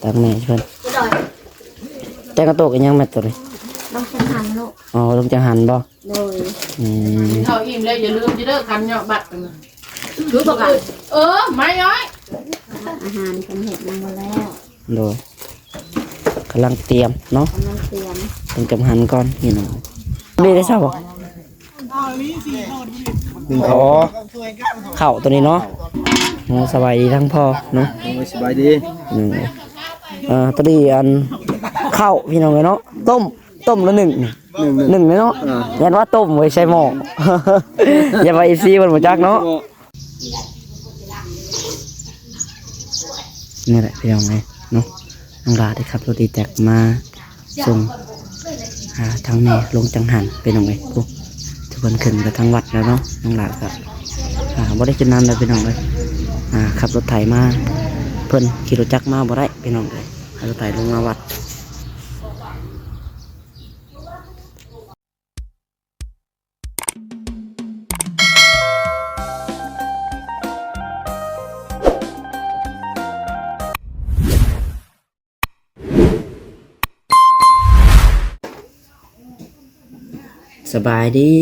ຕັກແມ່ເພິ່ນ. ແຕ່ງກະໂຕກອີ່ຫຍັງແມ່ໂຕນີ້? ລົງຈັງຫັນລູກ. ອໍ ລົງຈັງຫັນບໍ່? ໂດຍ. ອືມ ເຂົ້າອີ່ມແລ້ວ ຢ່າລືມເດີ ຄັນເຍາະບັດນະ. ຄືບໍ່ກັນ ເອີ ໄມ້ອ້ອຍ ອາຫານເພິ່ນເຮັດຍັງບໍ່ແລ້ວ. ໂດຍ ກຳລັງຕຽມເນາະ ກຳລັງຕຽມ ເພິ່ນກຳຫັນກ່ອນພີ່ນ້ອງ. ນີ້ໄດ້ຊາວບໍ່? ອໍ ເຂົ້າໂຕນີ້ເນາະ. ໂອ້ ສະບາຍດີທັງພໍ່ເນາະ. ໂອ້ຍ ສະບາຍດີ. ອືມ ເອີ ໂຕນີ້ອັນ ເຂົ້າພີ່ນ້ອງເອີຍເນາະ ຕົ້ມ ຕົ້ມລະໜຶ້ງ ໜຶ້ງ ໜຶ້ງເນາະ. ອ່າ ຢ້ານວ່າຕົ້ມໄວ້ໃສ່ໝໍ້ ຢ້ານວ່າເອັຟຊີເພິ່ນບໍ່ຈັກເນາະ. ນີ້ແຫຼະພີ່ນ້ອງເອີຍເນາະ ນ້ອງຫຼ້າໄດ້ຂັບລົດອີແຕັກມາສົ່ງ ອ່າ ທາງແມ່ລົງຈັງຫັນພີ່ນ້ອງເອີຍ. ໂອ້ ເພິ່ນຂຶ້ນໄປທາງວັດແລ້ວເນາະ. ນ້ອງຫຼ້າກໍ ອ່າ ບໍ່ໄດ້ຂຶ້ນນຳແລ້ວພີ່ນ້ອງເອີຍ ອ່າ ຂັບລົດໄຖມາ ເພິ່ນຂີ່ລົດຈັກມາບໍ່ໄດ້ພີ່ນ້ອງເອີຍ ໃຫ້ລົດໄຖລົງມາວັດ. ສະບາຍດີ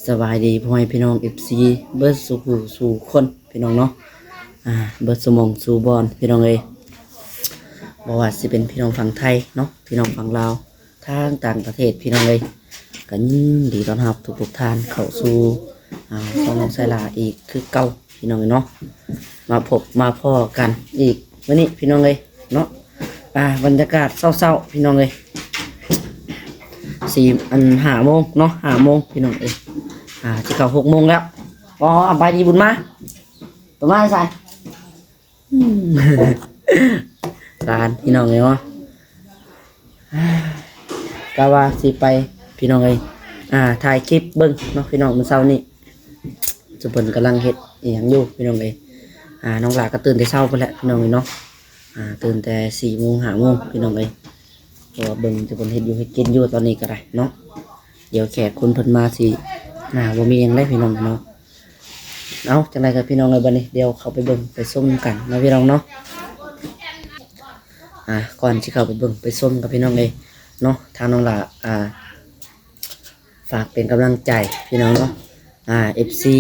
ສະບາຍດີພໍ່ແມ່ພີ່ນ້ອງເອັຟຊີເບິດສູ່ຜູ້ສູ່ຄົນພີ່ນ້ອງເນາະ. ອ່າ ເບິດສູ່ໝ່ອງສູ່ບ່ອນພີ່ນ້ອງເອີຍ ບໍ່ວ່າຊິເປັນພີ່ນ້ອງຝັ່ງໄທເນາະ ພີ່ນ້ອງຝັ່ງລາວ ທາງຕ່າງປະເທດພີ່ນ້ອງເອີຍ ກໍຍິນດີຕ້ອນຮັບທຸກໆທ່ານເຂົ້າສູ່ ອ່າ ຊ່ອງນ້ອງໄຊລາອີກຄືເກົ່າພີ່ນ້ອງເອີຍເນາະ. ມາພົບມາພໍ້ກັນອີກມື້ນີ້ພີ່ນ້ອງເອີຍເນາະ. ອ່າ ບັນຍາກາດເຊົ້າໆ ພີ່ນ້ອງເອີຍ ສີ່ ອັນ ຫ້າໂມງເນາະ ຫ້າໂມງພີ່ນ້ອງເອີຍ ອ່າ ຊິເຂົ້າຫົກໂມງແລ້ວ. ອໍ ອຳໄປດີບຸນມາ ບຸນມາໃສ? ອືມ ຫຼານພີ່ນ້ອງເອີຍເນາະ ກະວ່າຊິໄປພີ່ນ້ອງເອີຍ ອ່າ ຖ່າຍຄລິບເບິ່ງເນາະພີ່ນ້ອງ. ມື້ເຊົ້ານີ້ ຊຸມເພິ່ນກຳລັງເຮັດອີ່ຫຍັງຢູ່ພີ່ນ້ອງເອີຍ. ອ່າ ນ້ອງຫຼ້າກໍຕື່ນແຕ່ເຊົ້າພຸ້ນແຫຼະພີ່ນ້ອງເອີຍເນາະ ອ່າ ຕື່ນແຕ່ສີ່ໂມງ ຫ້າໂມງພີ່ນ້ອງເອີຍ ເພາະວ່າເບິ່ງຊຸມເພິ່ນເຮັດຢູ່ເຮັດກິນຢູ່ຕອນນີ້ກໍໄດ້ເນາະ. ດຽວແຂກຄົນເພິ່ນມາຊິ ອ່າ ບໍ່ມີຫຍັງໃດພີ່ນ້ອງເນາະ. ເອົາ ຈັ່ງໃດກໍພີ່ນ້ອງເອີຍ ບັດນີ້ດຽວເຂົ້າໄປເບິ່ງໄປຊົມນຳກັນເນາະພີ່ນ້ອງເນາະ. ອ່າ ກ່ອນຊິເຂົ້າໄປເບິ່ງໄປຊົມກັບພີ່ນ້ອງເອີຍເນາະ ທາງນ້ອງຫຼ້າ ອ່າ ຝາກເປັນກຳລັງໃຈພີ່ນ້ອງເນາະ ອ່າ ເອັຟຊີ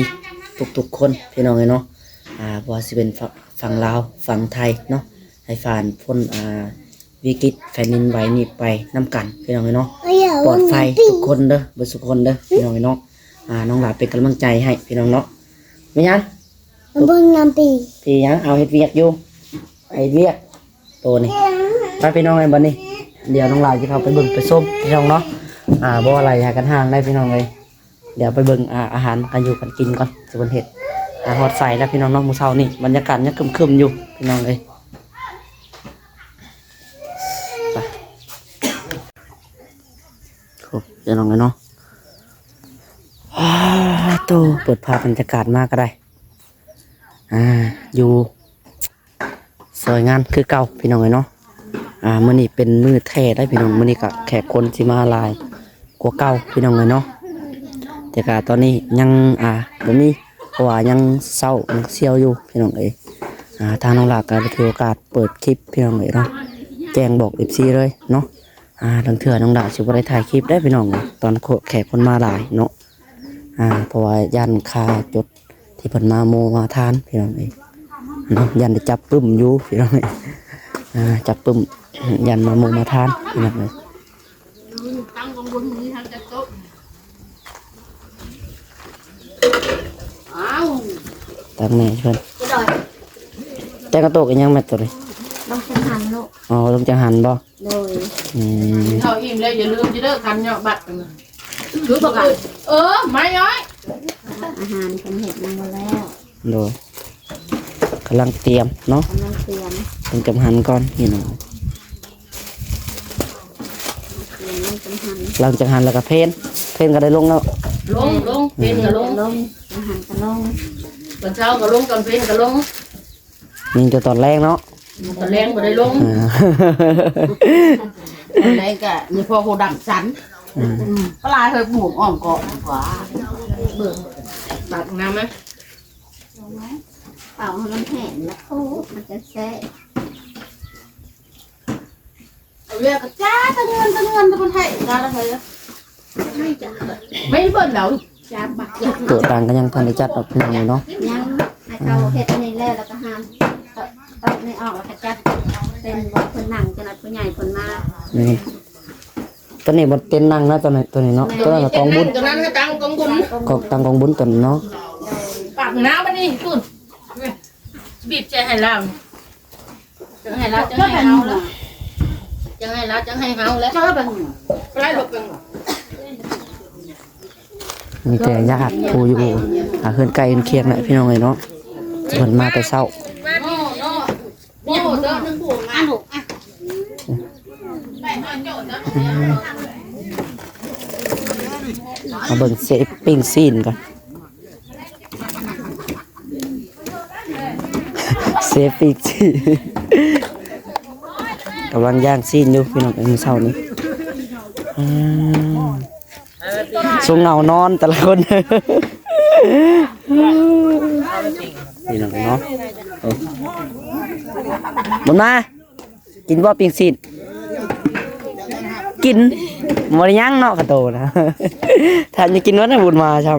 ທຸກໆຄົນພີ່ນ້ອງເອີຍເນາະ ອ່າ ບໍ່ວ່າຊິເປັນຝັ່ງ ຝັ່ງລາວ ຝັ່ງໄທເນາະ ໃຫ້ຜ່ານພົ້ນ ອ່າ ວິກິດແຜ່ນດິນໄຫວນີ້ໄປນຳກັນພີ່ນ້ອງເອີຍເນາະ ປອດໄພທຸກຄົນເດີ ເບິດທຸກຄົນເດີພີ່ນ້ອງເອີຍເນາະ. ອ່າ ນ້ອງຫຼ້າເປັນກຳລັງໃຈໃຫ້ພີ່ນ້ອງເນາະ. ແມ່ນຫຍັງ? ເບິ່ງນຳປີ ປີຫຍັງ? ເອົາ ເຮັດວຽກຢູ່ ເຮັດວຽກໂຕນີ້. ໄປພີ່ນ້ອງເອີຍ ບັດນີ້ດຽວນ້ອງຫຼ້າຊິເຂົ້າໄປເບິ່ງໄປຊົມພີ່ນ້ອງເນາະ. ອ່າ ບໍ່ໄລ່ໃຫ້ກັນຫ່າງໄດ໋ພີ່ນ້ອງເອີຍ. ດຽວໄປເບິ່ງ ອ່າ ອາຫານການຢູ່ການກິນກ່ອນ ຊິເພິ່ນເຮັດ. ອ່າ ຮອດໃສແລ້ວພີ່ນ້ອງເນາະ ມື້ເຊົ້ານີ້ ບັນຍາກາດຍັງຄຶ້ມໆຢູ່ພີ່ນ້ອງເອີຍ. ໄປ ໂອ້ ພີ່ນ້ອງເອີຍເນາະ. ອ້າໂຕ ເປີດພາບບັນຍາກາດມາກໍໄດ້ ອ່າ ຢູ່ ຊ່ອຍງານຄືເກົ່າພີ່ນ້ອງເອີຍເນາະ. ອ່າ ມື້ນີ້ເປັນມື້ແທ້ໄດ໋ພີ່ນ້ອງ ມື້ນີ້ກະແຂກຄົນຊິມາຫຼາຍກວ່າເກົ່າພີ່ນ້ອງເອີຍເນາະ. ແຕ່ກະຕອນນີ້ຍັງ ອ່າ ບໍ່ມີ ເພາະວ່າຍັງເຊົ້າຍັງສ່ຽວຢູ່ພີ່ນ້ອງເອີຍ. ອ່າ ທາງນ້ອງຫຼ້າກະໄດ້ຖືໂອກາດເປີດຄລິບພີ່ນ້ອງເອີຍເນາະ ແຈ້ງບອກເອັຟຊີເລີຍເນາະ. ອ່າ ລາງເທື່ອນ້ອງຫຼ້າຊິບໍ່ໄດ້ຖ່າຍຄລິບໄດ໋ພີ່ນ້ອງ ຕອນແຂກຄົນມາຫຼາຍເນາະ. ອ່າ ເພາະວ່າຢ້ານຄ່າຈົດ ທີ່ເພິ່ນມາໂມມາທານພີ່ນ້ອງເອີຍເນາະ ຢ້ານໄດ້ຈັບປຶ້ມຢູ່ພີ່ນ້ອງເອີຍ. ອ່າ ຈັບປຶ້ມ ຢ້ານມາໂມມາທານພີ່ນ້ອງເອີຍ. ຕັກແມ່ເພິ່ນ. ແຕ່ງກະໂຕກອີ່ຫຍັງແມ່ໂຕນີ້? ລົງຈັງຫັນລູກ. ອໍ ລົງຈັງຫັນບໍ່? ໂດຍ. ອືມ ເຂົ້າອີ່ມແລ້ວ ຢ່າລືມເດີ ຄັນເຍາະບັດນະ. ຄືບໍ່ກັນ ເອີ ໄມ້ອ້ອຍ ອາຫານເພິ່ນເຮັດຍັງບໍ່ແລ້ວ. ໂດຍ ກຳລັງຕຽມເນາະ ກຳລັງຕຽມ ເພິ່ນກຳຫັນກ່ອນພີ່ນ້ອງ. ຫຼັງຈາກຫັນແລ້ວກໍເພນ ເພນກໍໄດ້ລົງແລ້ວ. ລົງ ລົງ ເພນກໍລົງ ລົງ ອາຫານກໍລົງ. ຕອນເຊົ້າກໍລົງ ຕອນເພນກໍລົງ. ມີແຕ່ຕອນແລງເນາະ ຕອນແລງບໍ່ໄດ້ລົງ. ອ່າ ຕອນແລງກະມີພໍຮູ້ດັງສັນ. ອືມ ປາຫຼາຍເຮີຍ ປູກອ້ອມເກາະກວ່າ ເບິ່ງ ຕັກນ້ຳມາ ເປົ່າໃຫ້ມັນແຫ້ງແລ້ວ ໂອ້ ມັນຈະແຊບ. ເວກະຈ້າຕະເງິນຕະເງິນຕະເພິ່ນໃຫ້ກາລະເຮີ ໄມ່ເບິ່ງດອກ ຈ້າບັກ ໂຕະຕັ່ງກະຍັງທັນໄດ້ຈັດອອກພີ່ນ້ອງເອີຍເນາະ ຍັງ ໃຫ້ເຂົາເຮັດອັນນີ້ແລ້ວ ແລ້ວກະຫາໂຕະນີ້ອອກ ແລ້ວກະຈັດເຕັນບ່ອນເພິ່ນນັ່ງ ຈັກໜ່ອຍຜູ້ໃຫຍ່ເພິ່ນມາ ນີ້ ໂຕະນີ້ບ່ອນເຕັນນັ່ງນະ ໂຕະນີ້ ໂຕະນີ້ເນາະ ໂຕະນັ້ນກະກອງບຸນ ໂຕະນັ້ນກະຕັ້ງກອງບຸນ ກອງ ຕັ້ງກອງບຸນໂຕະນີ້ເນາະ ປາກໜາວບັດນີ້ ພຸ້ນ ບີບໃສ່ໃຫ້ລາວ ຈັ່ງໃຫ້ລາວ ຈັ່ງໃຫ້ເຮົາລະ ຈັ່ງໃຫ້ລາວ ຈັ່ງໃຫ້ເຮົາລະ ໄປລະ ມີແຕ່ຍາດຜູ້ຢູ່ ອາ ເຮືອນໃກ້ເຮືອນຄຽງແຫຼະພີ່ນ້ອງເອີຍເນາະ ເພິ່ນມາແຕ່ເຊົ້າ ມາເບິ່ງເຊຟປີ້ງຊີ້ນກ່ອນ. ເຊຟປີ້ງຊີ້ນ ກຳລັງຍ່າງຊີ້ນຢູ່ພີ່ນ້ອງ ມື້ເຊົ້ານີ້ ອືມ ຊົງເຫງົານອນແຕ່ລະຄົນ ພີ່ນ້ອງເນາະ ໂອ້ ບຸນມາ. ກິນບໍ່ປີ້ງຊີ້ນ? ກິນ ບໍ່ໄດ້ຍັງເນາະ ຂະໂຕນະ ຖ້າຍັງກິນເບິດນະ ບຸນມາຊ້ຳ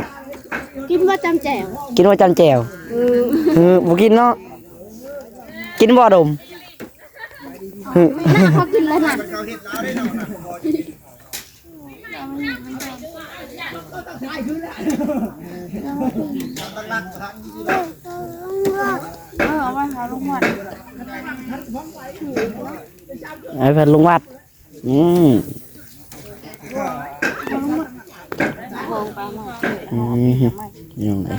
ກິນບໍ່ຈ້ຳແຈ່ວ? ກິນບໍ່ຈ້ຳແຈ່ວ? ເອີ ບໍ່ກິນເນາະ ກິນບໍ່ດົມ? ເຂົາກິນແລ້ວນະ. ເອີ ເອົາໄວ້ຫາລົງວັດ ເອົາໄວ້ເພິ່ນລົງວັດ ອືມ ອືມ ພີ່ນ້ອງເອີຍ.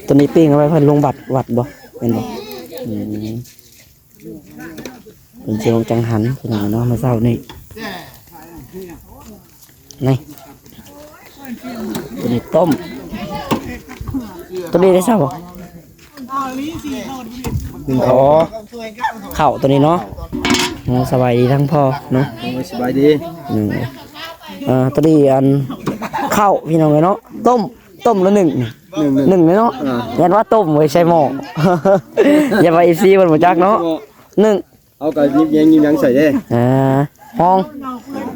ໂຕນີ້ປີ້ງເອົາໄວ້ເພິ່ນລົງວັດ ວັດບໍ່ ແມ່ນບໍ່? ອືມ ເພິ່ນຊິລົງຈັງຫັນພີ່ນ້ອງເນາະ ມື້ເຊົ້ານີ້ ນີ້ ໂຕນີ້ຕົ້ມ ໂຕນີ້ໄດ້ເຊົ້າບໍ່? ອໍ ເຂົ້າໂຕນີ້ເນາະ ໂອ້ ສະບາຍດີທັງພໍ່ເນາະ ໂອ້ຍ ສະບາຍດີ ເອີ ໂຕນີ້ອັນ ເຂົ້າພີ່ນ້ອງເອີຍເນາະ ຕົ້ມ ຕົ້ມລະໜຶ້ງ ໜຶ້ງ ໜຶ້ງເລີຍເນາະ ອ່າ ຢ້ານວ່າຕົ້ມໄວ້ໃສ່ໝໍ້ ຢ້ານວ່າເອັຟຊີເພິ່ນບໍ່ຈັກເນາະ ໜຶ້ງ ເຮົາກະຍິບແຍງຍິບຫຍັງໃສ່ເດ້ ອ່າ ຮອງ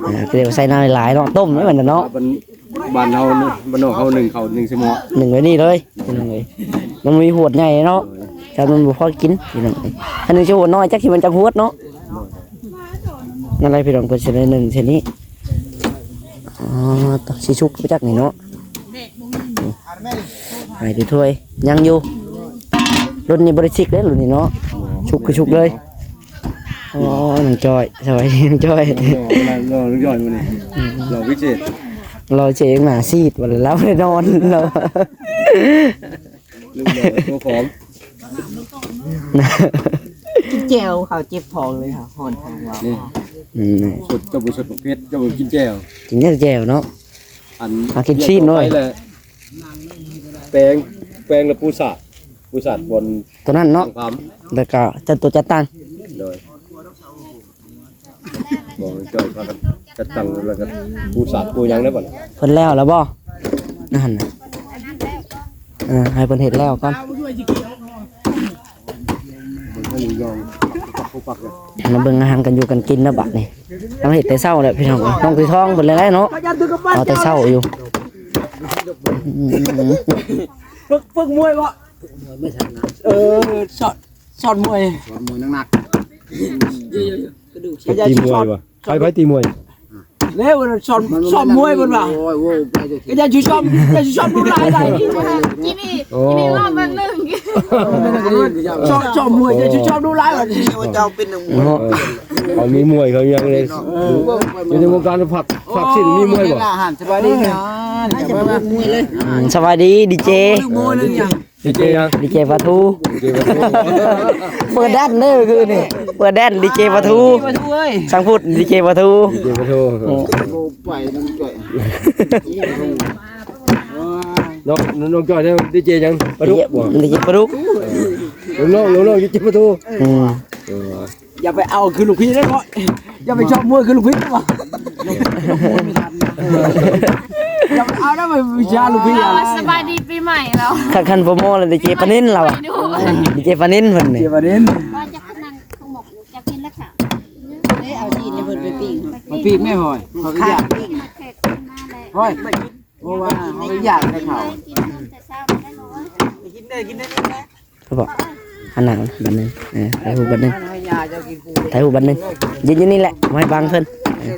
ອ່າ ກະເລີຍໃສ່ນ້ຳຫຼາຍໆເນາະ ຕົ້ມເດ້ບັດນີ້ເນາະ ບ້ານ ບ້ານເຮົາ ບ້ານນອກເຮົາໜຶ້ງເຂົ້າໜຶ້ງໃສ່ໝໍ້ ໜຶ້ງໄວ້ນີ້ເລີຍ ພີ່ນ້ອງເອີຍ ມັນມີຫວດໃຫຍ່ເນາະ ໂດຍ ຖ້າມັນບໍ່ພໍກິນ ພີ່ນ້ອງເອີຍ ອັນໜຶ່ງຊິຫວດນ້ອຍ ຈັກຊິແມ່ນຈັກຫວດເນາະ ນັ້ນແຫຼະພີ່ນ້ອງ ເພິ່ນຊິໄດ້ໜຶ້ງເຊັ່ນນີ້ ອໍ ຕະ ຊິສຸກໄປຈັກນີ້ເນາະ ໃຫ້ໄດ້ຖ້ວຍ ຍັງຢູ່ ລຸ້ນນີ້ບໍ່ໄດ້ຊິກເດ້ລຸ້ນນີ້ເນາະ ສຸກຄືສຸກເລີຍ ອໍ ນ້ອງຈ້ອຍ ສະບາຍດີນ້ອງຈ້ອຍ ນ້ອງ ນ້ອງຈ້ອຍມື້ນີ້ ອືມ ຫຼໍ່ພິເສດ ຫຼໍ່ເຈງໜ້າຊີດ ບໍ່ໄດ້ຫຼັບໄດ້ນອນແລ້ວ ລູກຫຼໍ່ໂຕຂອງ ກິນແຈ່ວ ເຂົາເຈັບທ້ອງເລີຍ ຮ້ອນທ້ອງເວົ້າ ນີ້ ອືມ ສົດ ເຈົ້າບໍ່ສົດເຜັດ ເຈົ້າບໍ່ກິນແຈ່ວ ກິນແຕ່ແຈ່ວເນາະ ອັນ ຫາກິນຊີ້ນເນາະ ແປງ ແປງລະປູສາດ ປູສາດບ່ອນ ໂຕນັ້ນເນາະ ແລ້ວກະຈັດໂຕະຈັດຕັ່ງ ໂດຍ ບໍ່ຈ່ອຍພາກັນຈັດຕັ້ງ ແລ້ວກະປູສາດປູຫຍັງໄດ້ບັດນີ້ ເພິ່ນແລ້ວແລ້ວບໍ່? ນັ້ນນະ ເອີ ໃຫ້ເພິ່ນເຮັດແລ້ວກ່ອນ ມາເບິ່ງອາຫານການຢູ່ການກິນເນາະບັດນີ້ ເຮົາເຮັດແຕ່ເຊົ້າແຫຼະພີ່ນ້ອງ ນ້ອງຕີທອງເພິ່ນແຫຼະເນາະ ເອົາແຕ່ເຊົ້າຢູ່ ຝຶກ ຝຶກມວຍບໍ່? ເອີ ສອນ ສອນມວຍ ສອນມວຍໜັກໆ ກະຢາກຊິສອນ ໃຜ ໃຜຕີມວຍ? ເດ້ ສອນ ສອນມວຍເພິ່ນວ່າ ໂອ້ຍ ໂອ້ຍ ກະຢາກຊິສອນ ຢາກຊິສອນດູຫຼາຍໄດ໋ ໂອ້ ສອນ ສອນມວຍ ຢາກຊິສອນດູຫຼາຍວ່າ ເຈົ້າເປັນນັກມວຍ ເຂົາມີມວຍເຂົາຍັງເດ້ ຢູ່ໃນວົງການພາກ ພາກສິນມີມວຍບໍ່? ສະບາຍດີ ສະບາຍດີດີເຈ ດີເຈຫຍັງ? ດີເຈປາທູ ດີເຈປາທູ ເປີດແດນເດີຄືນນີ້ ເປີດແດນດີເຈປາທູ ປາທູເອີຍ ສັງພຸດດີເຈປາທູ ດີເຈປາທູ ໂອ້ ໄປນຳຈ່ອຍ ນ້ອງ ນ້ອງຈ່ອຍນີ້ດີເຈຫຍັງ? ປາດຸກບໍ່? ດີເຈປາດຸກ ນ້ອງ ນ້ອງ ດີເຈປາທູ ອືມ ຢ່າໄປເອົາຄືລູກພີ່ເດ້ເນາະ ຢ່າໄປຊອບມວຍຄືລູກພີ່ເນາະ ເອີ ຢ່າ ເອົາແລ້ວໄປບູຊາລູກພີ່ ເອົາ ສະບາຍດີປີໃໝ່ແລ້ວ ຄັນ ຄັນໂປຣໂມດແລ້ວດີເຈປານິນລາວອະ ດີເຈປານິນເພິ່ນນີ້ ດີເຈປານິນ ວ່າຈະນັ່ງຂະໝົກຢູ່ ຈະກິນແລ້ວຄ່ະ ເດ້ ເອົາຊີ້ນໃຫ້ເພິ່ນໄປປີ້ງ ໄປປີ້ງແມ່ ຫ້ອຍ ເຂົາກໍຢາກ ປີ້ງ ຫ້ອຍ ເພາະວ່າເຮົາຢາກໄດ້ເຂົ້າ ກິນແຕ່ເຊົ້າໄດ້ ກິນໄດ້ ກິນໄດ້ ກິນໄດ້ ຄືບອກ ອັນນັ້ນບັດໜຶ່ງ ເອີ ຖ່າຍຮູບບັດໜຶ່ງ ຖ່າຍຮູບບັດໜຶ່ງ ຢືນຢູ່ນີ້ແຫຼະ ບໍ່ໃຫ້ບັງເພິ່ນ ເອີ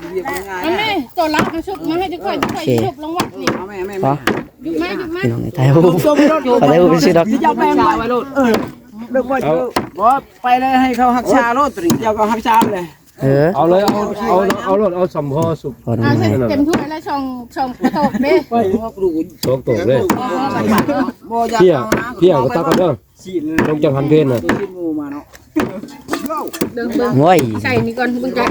ອັນນີ້ຕົວລັກມາຊຸບມາໃຫ້ທຸກຄົນ ໂອເຄ ຊຸບລົງວັດນີ້ ພໍ ມາ ມາ ພີ່ນ້ອງ ຖ່າຍຮູບ ຖ່າຍຮູບຊື່ດອກ ເອີ ບໍ່ ໄປເລີຍ ໃຫ້ເຂົາຮັກສາໂລດ ຕົວນີ້ ເຈົ້າກໍຮັກສາໄປເລີຍ ເອີ ເອົາເລີຍ ເອົາ ເອົາ ເອົາໂລດ ເອົາສຳພໍສຸກ ເອົາເຕັມຖ້ວຍລະສອງ ສອງກະໂຕກເດ້ ສອງໂຕກເດ້ ບໍ່ຢາກ ເພຍ ເພຍກໍຕັກເອົາເດີ ລົງຈາກຫັນເພນນະ ໂອ້ຍ ໃສ່ນີ້ກ່ອນເບິ່ງຈັກ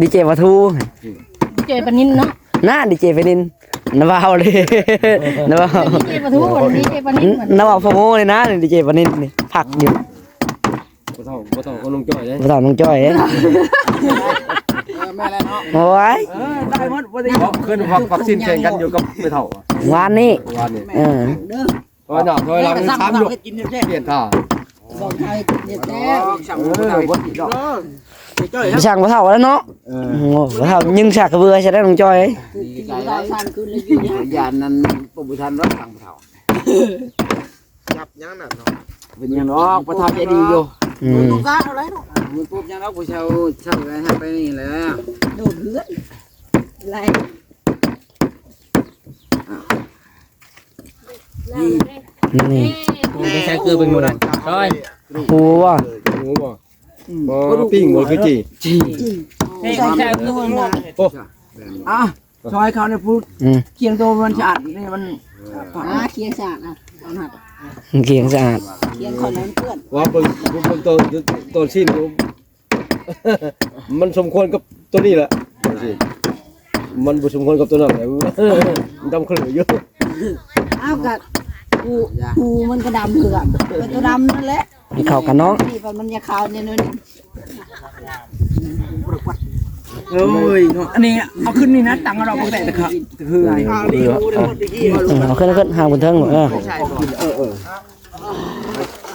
ດີເຈປາທູ ດີເຈປານິນເນາະ ນະ ດີເຈປານິນ ນະວ່າເອົາເລີຍ ນະວ່າ ດີເຈປາທູ ດີເຈປານິນ ນະວ່າໂປຣໂມດເລີຍນະ ດີເຈປານິນນີ້ ພັກຢູ່ ບໍ່ເທົ່າ ບໍ່ເທົ່າຂອງນ້ອງຈ້ອຍເດ້ ບໍ່ເທົ່ານ້ອງຈ້ອຍເດ້ ເອີ ແມ່ນແລ້ວເນາະ ໂອ້ຍ ເອີ ໄດ້ໝົດ ບໍ່ໄດ້ ເພາະຄືນວັກ ວັກຊີນແຂ່ງກັນຢູ່ກັບແມ່ເຖົ້າ ວານນີ້ ວານນີ້ ເອີ ຖອຍໜ້າຖອຍຫຼັງສາມຍົກ ປ່ຽນທ່າ ບອກໃຫ້ກິນແທ້ ເອີ ບໍ່ໄດ້ດອກ ໄປສັ່ງພໍ່ເຖົ້າແລ້ວເນາະ ເອີ ໂອ້ ພໍ່ເຖົ້າຍິງສາກກະເບືອໃສ່ໄດ້ນ້ອງຈ້ອຍ ຢ້ານນັ້ນປົບບໍ່ທັນດອກ ສັ່ງພໍ່ເຖົ້າ ຈັບຫຍັງນັ້ນເນາະ ເປັນຫຍັງດອກ ພໍ່ເຖົ້າໃຈດີຢູ່ ອືມ ມັນປຸບຫຍັງດອກ ຜູ້ເຊົ່າ ເຊົ່າໄປຫັ້ນໄປນີ້ແຫຼະ ໂດດເຮືອນ ໄລ່ ນີ້ ນີ້ ໂອ້ ໄປໃສ່ເກືອເບິ່ງດູນະ ຊອຍ ໂອ້ ຫວາ ໂອ້ ຫວາ ປີ້ງບໍ່ຄືຈີ່ ຈີ່ ໃສ່ເກືອເບິ່ງດູນະ ໂອ້ ອ່ະ ຊອຍເຂົານີ້ພຸ້ນ ອືມ ຄຽງໂຕມັນສະອາດນີ້ມັນ ອ່າ ຄຽງສະອາດ ອ່ະ ເອົາໜ້າ ຄຽງສະອາດ ຄຽງເຂົານັ້ນເປື້ອນ ວ່າເບິ່ງ ເບິ່ງ ເບິ່ງຕອນ ຕອນຊີ້ນ ມັນສົມຄວນກັບໂຕນີ້ແຫຼະ ມັນບໍ່ສົມຄວນກັບໂຕນັ້ນແຫຼະ ມັນດຳຂະເລີຢູ່ ອ້າວ ກະ ຫູ ຫູມັນກະດຳຄືກັນ ເປັນໂຕດຳນັ້ນແຫຼະ ມັນເຂົ້າກັນເນາະ ນີ້ມັນຢາກຂາວແນ່ນອນ ໂອ້ຍເນາະ ອັນນີ້ເອົາຂຶ້ນນີ້ນະ ຕັ້ງເອົາດອກບັກແຕກຕະຂະ ຄືໄງ ເອີ ເອົາຂຶ້ນ ເອົາຂຶ້ນ ຫາງບົນເທິງ ເອີ ເອີ ເອີ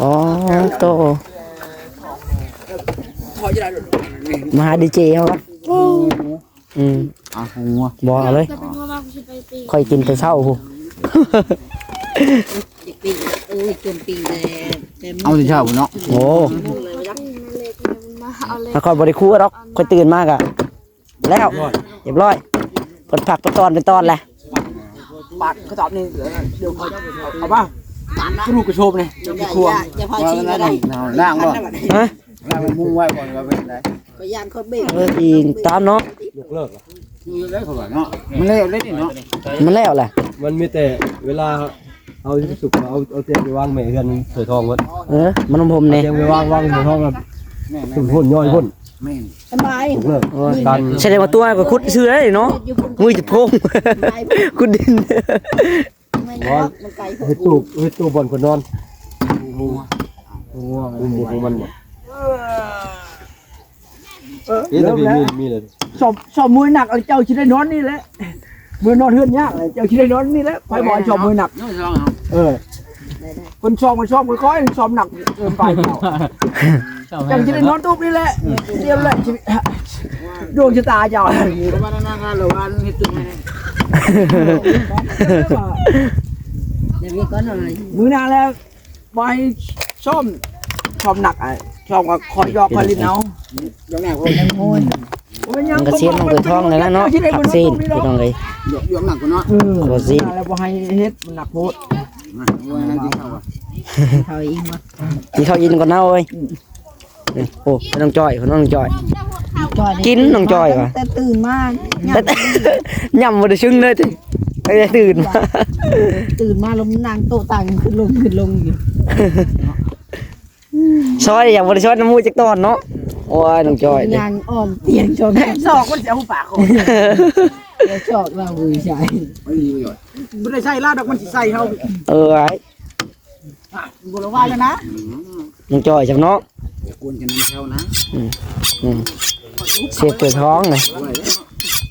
ອໍ ໂຕ ມາຫາດີເຈເຮົາ ອືມ ເອົາຫົວ ບໍ່ເອົາເລີຍ ຂ້ອຍກິນແຕ່ເຊົ້າພຸ້ນ ຢາກປີ້ງ ໂອ້ຍ ຈົນປີ້ງແຕ່ ແຕ່ ເອົາແຕ່ເຊົ້າເນາະ ໂອ້ ຂ້ອຍບໍ່ໄດ້ຄົວດອກ ຂ້ອຍຕື່ນມາກະ ແລ້ວ ຮຽບຮ້ອຍ ເພິ່ນຜັກເປັນຕອນເປັນຕອນແຫຼະ ປາດກະສອບນີ້ ດຽວຂ້ອຍເອົາມາ ກະດູກກະໂຊບນີ້ ດຽວຊິຄົວ ຢ່າ ຢ່າພາຊິງກໍໄດ້ ລ້າງບໍ່ ຮະ ລ້າງໝູໄວ້ກ່ອນວ່າເປັນໃດ ກໍຢ້ານເຂົາເບກ ເອີ ອີງຕາມເນາະ ຍົກເລີກ ຢູ່ໄດ້ເຂົາວ່າເນາະ ມັນແລ້ວເດ້ນີ້ເນາະ ມັນແລ້ວແຫຼະ ມັນມີແຕ່ເວລາ ເອົາສຸກ ເອົາ ເອົາແຕ່ໄປວາງແມ່ເຮືອນເສືອທອງເບິດ ເອີ ມັນຫົມໆແດ່ ເອົາແຕ່ໄປວາງ ວາງເສືອທອງ ພຸ້ນ ຍ້ອຍພຸ້ນ ແມ່ນ ສະບາຍ ເລີກ ໂອ້ຍ ການ ສະແດງວ່າຕົວກໍຂຸດຊື່ໄດ້ເນາະ ມືຈະໂພງ ຂຸດດິນ ແມ່ນ ເນາະ ມັນໄກໂພດ ເຮັດຕູ້ ເຮັດຕູ້ບ່ອນເພິ່ນນອນ ງົວ ງົວ ອຸ້ມບຸກຂອງມັນບໍ່ ເອີ ເຮັດແລ້ວ ມີ ມີ ມີເລີຍ ຊອບ ຊອບມວຍໜັກ ເຈົ້າຊິໄດ້ນອນນີ້ແຫຼະ ເມື່ອນອນເຮືອນຍາກ ເຈົ້າຊິໄດ້ນອນນີ້ແຫຼະ ໄປບໍ່ຊອບມວຍໜັກ ເອີ ເພິ່ນຊອບ ມັນຊອບຄ່ອຍໆ ຊອບໜັກເກີນໄປ ເຈົ້າຊິໄດ້ນອນຕູບນີ້ແຫຼະ ຕຽມແຫຼະ ດວງຊະຕາເຈົ້າ ມື້ໜ້າແລ້ວ ບໍ່ໃຫ້ຊ້ອມ ຊ້ອມໜັກ ອ້າຍ ຊ້ອມກໍຄ່ອຍຢອກຄ່ອຍຫຼິ້ນເອົາ ຢອກໜັກ ໂອ້ຍ ມັນກໍເຊນຂອງໂຕທອງນັ້ນແຫຼະເນາະ ຜັກເຊນ ພີ່ນ້ອງເອີຍ ຢອກ ຢອກໜັກກວ່າເນາະ ເອີ ເຊນ ແລ້ວບໍ່ໃຫ້ເຮັດ ມັນໜັກໂພດ ມາ ໂອ້ຍ ກິນເຂົ້າ ເຂົ້າອີກບໍ່ ກິນເຂົ້າອີກກ່ອນນະ ໂອ້ຍ ອືມ ໂອ້ ນ້ອງຈ້ອຍ ນ້ອງຈ້ອຍ ຈ້ອຍ ກິນນ້ອງຈ້ອຍວ່າ ແຕ່ຕື່ນມາ ແຕ່ ຫຍ້ຳບໍ່ໄດ້ຊຶ້ງເລີຍຕິ ຕັ້ງແຕ່ຕື່ນມາ ຕື່ນມາລົມນັ່ງໂຕະຕັ່ງ ຂຶ້ນລົງ ຂຶ້ນລົງຢູ່ ຊອຍ ຢາກບໍ່ໄດ້ຊອຍນຳໝູ່ຈັກຕອນເນາະ ໂອ້ຍ ນ້ອງຈ້ອຍ ຍ່າງອ້ອມຕຽງ ຊອກ ຊອກມັນຊິເອົາປາກ ຊອກລາວ ບໍ່ໄດ້ໃສ່ລາວດອກ ມັນຊິໃສ່ເຮົາ ເອີຍ ບໍ່ລະວ່າແລ້ວນະ ນ້ອງຈ້ອຍ ຈຳເນາະ ຢ່າກວນກັນນຳເຂົານະ ອືມ ອືມ ເຊຟໂຕທອງນະ